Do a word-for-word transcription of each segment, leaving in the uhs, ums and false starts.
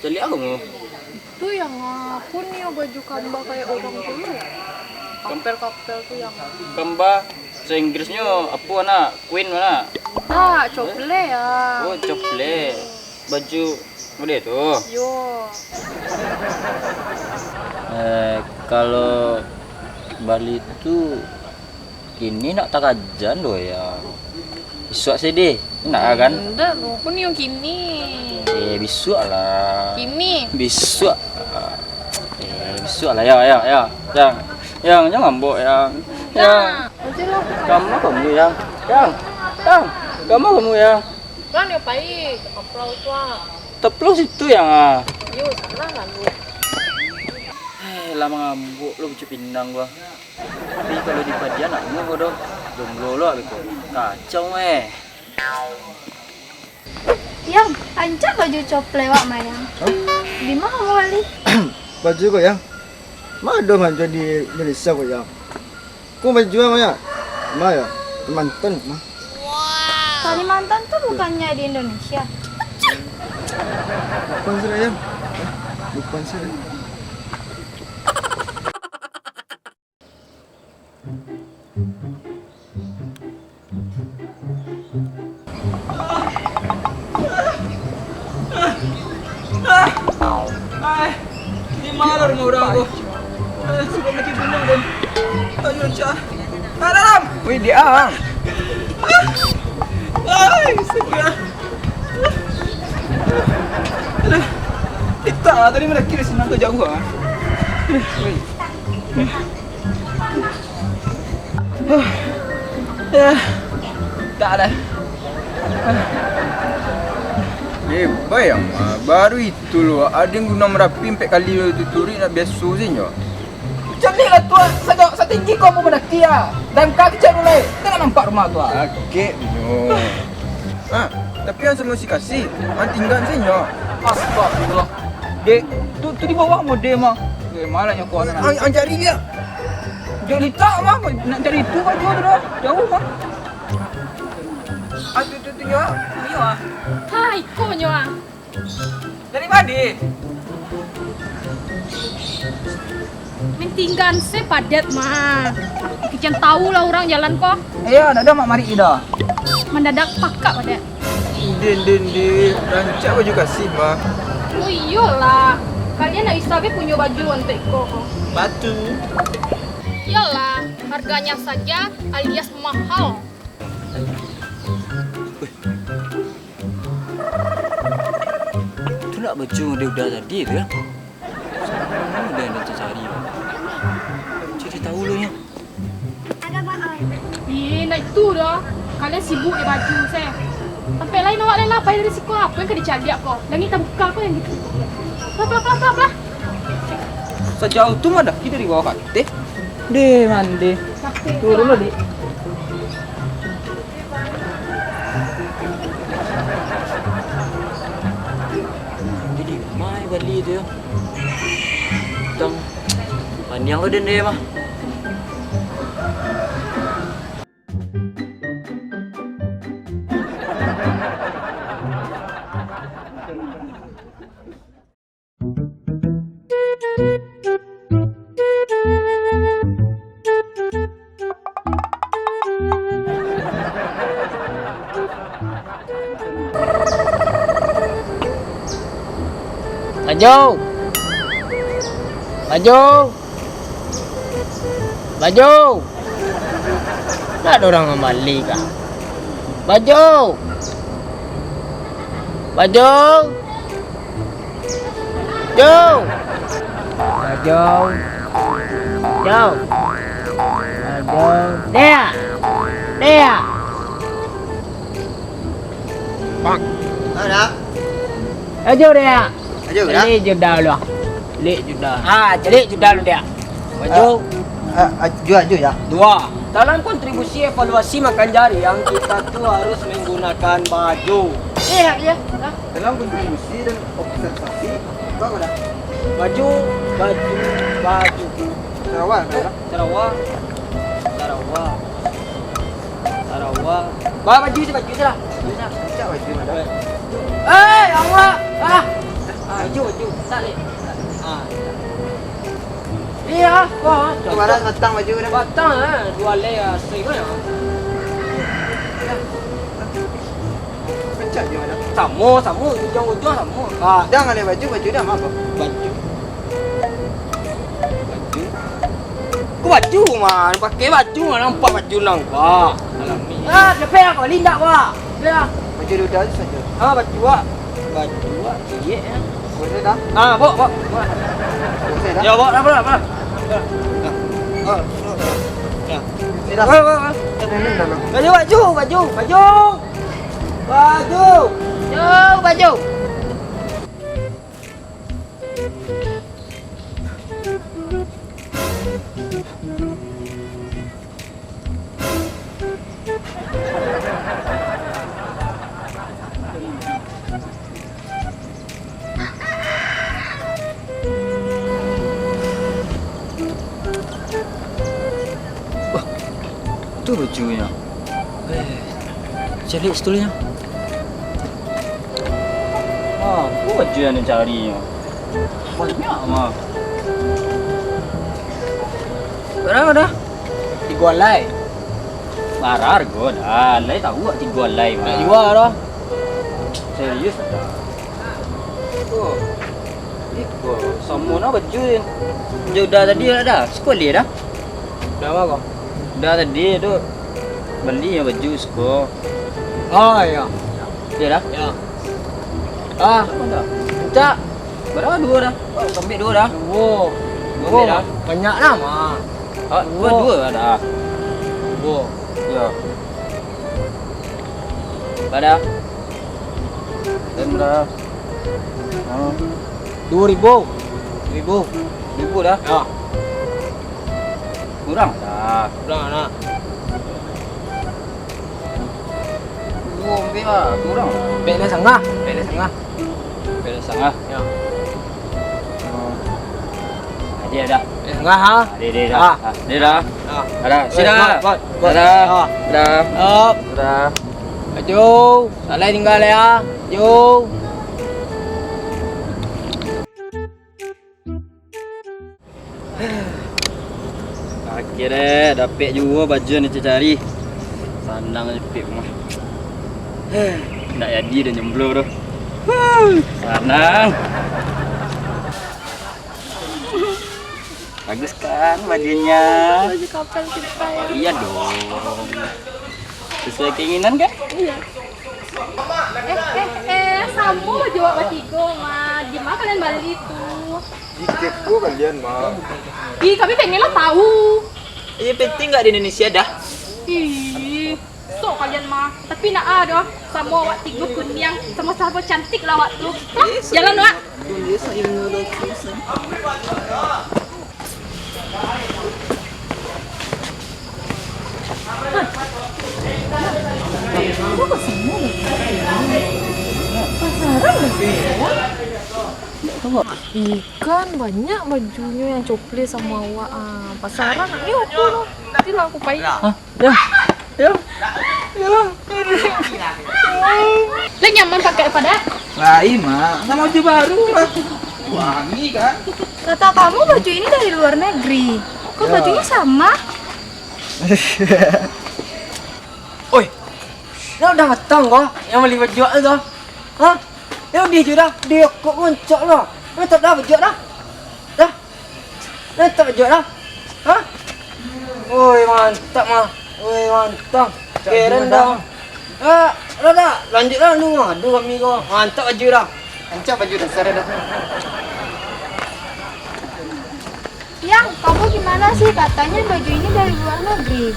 Caliak aku mu. Tu yang, ah, pun nyo baju kamba kayak orang tu lo. Kapel-kapel tu yang. Kamba, bahasa Inggrisnyo apo, nak? Queen, nak? Ah, cople ya. Oh, cople. Baju model tu. Yo. Eh, kalau bali tu, kini nak takajan doh, ya. Bisuak se deh. Nak kan? Ndak, pun nyo kini. Eh, bisuak lah. Kini. Bisuak. Eh, bisuak lah, ya, ya, ya. Yang, yang, jangan ngambok, yang. Yang. Ndak. Kamu, kamu, yang. Yang. Yang. Kamu, kamu, yang. Kan yo pai, teplau tu ah. Teplau situ yang ah. Yo, salah lalu. Eh, lah mangambok lo, bucu pinang gua. Tapi kalau di padian nak nyo doh, jomblo lo abih ko. Kacau eh. Yang, rancak baju cople wak mayang. Hah? Di ma kamu bali? Baju ko, Yang? Ma ado manjual di Malaysia ko, Yang? Ko baju ma, Yang? Ma, Yang? Kalimantan, ma. Kalimantan tu bukannya di Indonesia? Bukan sih, Yang. Hah? Bukan sih. Ai, di ma rumah urang ko? Ai, sudah mati gunung pun. Ayo, cah. Ah, dalam. Wih, dia ang. Ai, sudah. Aduh. Kita tadi mendaki dari sini tu jauh ah. Wih. Ya, tak lah. Eh, bayang, ah, baru itu lo, ado yang Gunung Merapi ampek kali lo tuturik nak biaso se nyo. Caliak lah tu, ah, sajauah satinggi ko apo mandaki ah. Dangka kecek dulu, eh. Tak nak nampak rumah tu ah. Sakik nyo. Ah, tapi yang samo si Kasih, ang tinggan se nyo. Astagfirullah. Dek, tu, tu di bawah model mah. Eh, malah nyo kuat. Ang, ang cari dia. Jauh litak mah, nak cari itu baju tu dah. Jauh mah. Ah, tu, tu, tu nyo. Iyo ah. Hai, ko nyo ah. Dari mana? Mantinggan se padat mah. Kicen tahu lah urang jalan ko. Iyo, dak ado mak mari ida. Mandadak pakak padat. Din, din, din, rancak baju Kasih mah. Oh iyolah, kalian nak bisa be punyo baju untuak iko ko. Batu. Iyolah, harganya saja alias mahal. Tu nak baju model udah tadi tu ya. Udah ada cari. Cari tahu lo ya. Ih, nak itu dah. Kalian sibuk di baju saya. Sampai lain awak lain lah, pai dari siko apo yang ka dicaliak ko? Langik tabuka ko yang gitu. Pelah, pelah, pelah, pelah, pelah. Sajauh tu mandaki dari bawah kateh. Deh, mandeh. Turun lah, Dek. Jadi, mai bali tu yo. Tang, paniang ko den deh mah. Bajau! Bajau! Bajau! Ndak ado urang mambali kah? Bajau! Bajau! Jau! Bajau! Jau! Bajau! Dek! Dek! Bang. Mana? Bajau, Dek! Bajau, Dek? Bali juta lu. Bali juta. Ah, bali juta lu, Dek. Baju. Ah, ah, ah, jua, jua, ya. Dua. Dalam kontribusi evaluasi makan jari yang kita tu harus menggunakan baju. Iya, iya. Dalam kontribusi dan observasi, apa, apa dah? Baju, baju, baju. Sarawa, kan? Sarawa. Sarawa. Sarawa. Bah, baju se, baju se lah. Baju se lah. Cak baju, mana? Eh, Allah. Ah. Ah, baju, baju. Tak leh. Ah, tak. Iya, wah. Kemarin batang baju dah. Batang, ah, dua leh, ah, sering, ah. Kencang je, Madam. Samo, samo, ujung-ujung samo. Ah, dah ngalih baju, baju dah, apa? Baju. Baju. Ku baju mah, pakai baju mah, nampak baju nang, wah. Alami. Ah, capek lah kau, lindak, wah. Dah. Baju duda tu saja. Ah, baju, wah. Baju, wah, ciek, ya. Boleh dah. Ah, bawa, bawa, bawa. Boleh dah. Ya, bawa, bawa, bawa. Ya. Ah, bawa, bawa. Ya. Ini dah. Bawa, bawa, bawa. Ini dah, dah. Baju, baju, baju, baju. Baju. Yo, baju. Wah, tu bajunyo. Eh, caliak situlnyo. Ah, tu baju nan dicari nyo. Banyak mah. Bara dah? Tigo alai. Bara hargo dah, alai tahu tigo alai mah. Nak jua dah. Serius dah. Oh. Iko, samo na baju. Jo dah tadi dah. Siko leh dah. Dah apo ko? Dah tadi tu bali nyo baju siko. Oh, iyo. Iyo dah? Iyo. Ah, samo dah. Mintak. Bara duo dah? Oh, ambiak duo dah. Duo. Duo ambiak dah. Banyak lah, mah. Ah, duo, duo dah. Duo. Iyo. Bara? Bara? Oh. Duo ribu. Ribu. Ribu dah? Yo. Kurang dah. Kurang dah. Duo ambiak lah, kurang. Ambiak nan sangah, ambiak nan sangah. Ambiak nan sangah. Yo. Oh. Jadi dah. Ambiak nan sangah, ha? Jadi, jadi dah. Ah. Ah, jadi dah. Ah. Dah, dah. Weh, sudah. Buat, buat, buat. Dah. Ah. Dah. Up. Dah. Ajo, salah tinggal ya. Yo. Akhirnyo dapek juo baju nan dicari. Sanang jepit mah. Ndak jadi dah nyomblo tu. Huh, sanang. Bagus kan bajunya? Baju kapal kita ya. Iya dong. Sesuai keinginan kan? Iya. Eh, eh, eh, samo baju awak batigo mah. Di ma kalian bali tu? Di Kepo kalian mah. Ih, kami pengen lah tahu. Iya, penting nggak di Indonesia dah? Ih, sok kalian mah. Tapi nak ah doh, samo awak tigo kuniang, samo-samo cantik lah awak tu. Hah, jalan, Wak. Ikan banyak bajunyo nan coples samo awak. Ah, pasaran ni aku tu. Nanti lah aku pai. Hah? Ya. Ya. Ya. Lah nyaman pakai pada? Lain, Mak. Samo baju baru lah. Wangi kan? Kata kamu baju ini dari luar negeri. Kok bajunya sama? Oi. Lah udah datang ko yang bali baju tu. Hah? Yo, di juo dah, di kok muncak lah. Mantap dah baju dah. Dah. Mantap baju dah. Hah? Oi, mantap mah. Oi, mantap. Keren dah. Ah, dah, dah. Lanjut lah lu. Aduh, kami ko. Mantap baju dah. Mantap baju dah, sare dah. Yang, kamu gimana sih? Katanya baju ini dari luar negeri.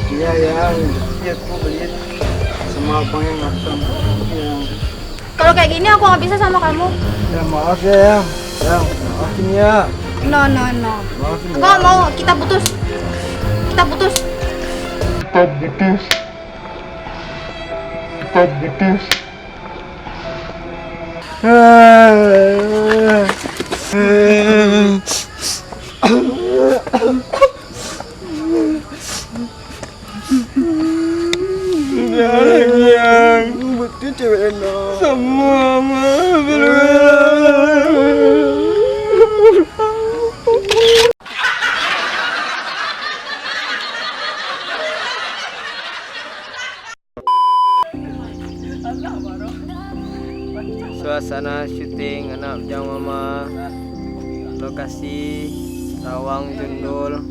Iya, Yang. Iya, aku beli sama abang yang datang. Iya. Kalau kayak gini aku nggak bisa sama kamu. Ya, maaf ya, Yang. Yang, maafin ya. No, no, no. Maafin ya. Aku nggak mau, kita putus. Kita putus. Kita putus. Kita putus. Udah lagi, Yang. Betul cewek enak. Sama, mah. Suasana syuting Anak Bujang Mama, lokasi Rawang Jundul.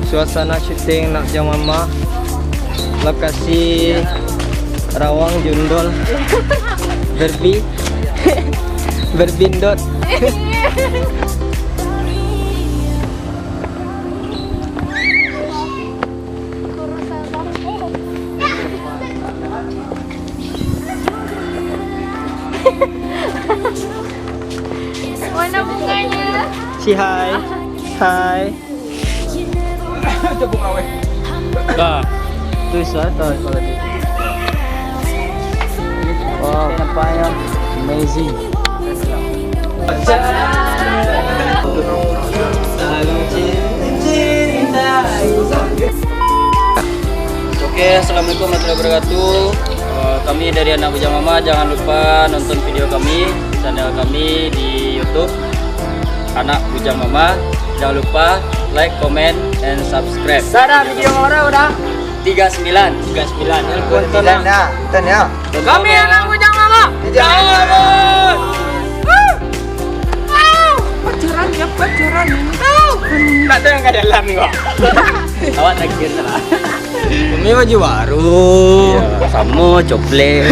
Suasana syuting Anak Bujang Mama, lokasi Rawang Jundul, berbi, berbindot. Mana mukanya? Si hai. Hai. Dah. Tu suara tau kalau dia. Wow, nampaknya amazing. Oke, assalamualaikum warahmatullahi wabarakatuh. Eh, kami dari Anak Bujang Mama, jangan lupa nonton video kami, channel kami di YouTube Anak Bujang Mama. Jangan lupa like, comment, and subscribe. Sada video orang udah tiga sembilan. Tiga sembilan. Tonton lah. Tonton ya. Kami Anak Bujang Mama. Jangan. Pacaran ya, pacaran. Nggak ada yang nggak jalan kok. Awak terakhir lah. Kami baju baru. Iya, sama, coplek.